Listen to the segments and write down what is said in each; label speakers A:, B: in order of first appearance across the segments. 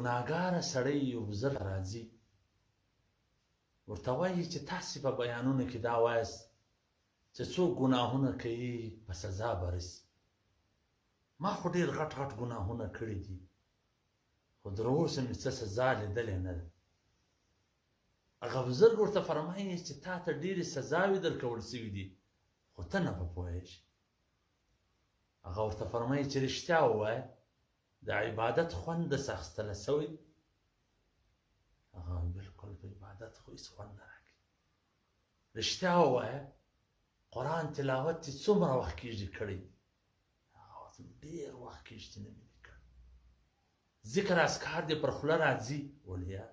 A: ګناهګاره سړی یو بزرګ راځي، ورته وایي چې تاسې په بیانونو کې دا وایاست چې څوک ګناهونه کوي په سزا به رسي. ما خو ډېر غټ غټ ګناهونه کړي دي، خو تر اوسه مې څه سزا لیدلې نه ده. هغه بزرګ ورته فرمایي چې تا ته ډېرې سزاوې درکول شوي دي، خو ته نه په پوهېږې. هغه ورته فرمایي چې رښتیا ووایه، د عبادت خوند د څه اخیستلی شوی دی؟ هغه بالکل په عبادت خو هیڅ خوند نه راکوي. رښتیا ووایه، قرآن تلاوت چې څومره وخت کېږي کړی دی؟ هغه ورته ډېر وخت کېږي چې نه مې دی کړی. ذکر اذکار دې پر خوله راځي؟ ولیا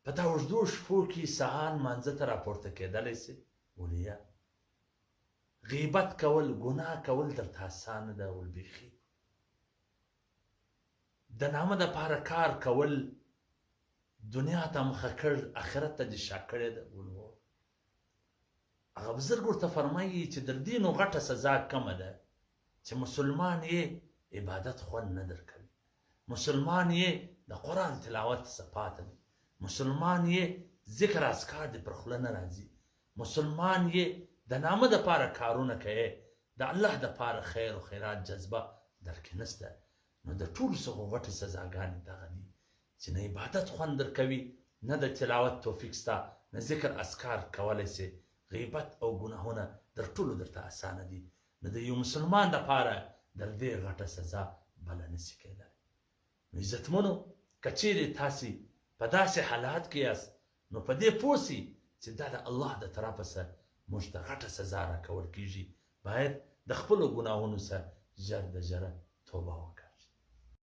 A: په دا اوږدو شپو کې سهار لمانځه ته راپورته کېدلی سي؟ ولیا غیبت کول، ګناه کول درته اسانه ده؟ ول بیخي. د نامه دپاره کار کول، دنیا ته مخه کړ، آخرت ته دې شا کړې ده؟ ول هو. هغه بزرګ ورته فرمایي چې در دې نو غټه سزا کمه ده چې مسلمان یې عبادت خوند نه درکوي، مسلمان یې د قرآن تلاوت څخه پاته دی، مسلمان یې ذکر اذکار دې پر خوله نه راځي، مسلمان یې د نامه دپاره کارونه کوې، د الله دپاره خیر او خیرات جذبه درکې نشته. نو د ټولو څخه غټې سزاګانې دغه دي چې نه عبادت خوند درکوي، نه د تلاوت توفیق ستا، نه ذکر اذکار کولی سې، غیبت او ګناهونه در ټولو درته اسانه دي. نو د یو مسلمان دپاره در دې غټه سزا بله نسي کېدلی. نو عزتمنو، که چیرې تاسې په داسې حالات کې یاست، نو په دې پوه سئ چې دا د الله د طرفه څخه موږ ته غټه سزا راکول کیږي. باید د خپلو ګناهونو څخه ژر د ژره توبه وکړئ.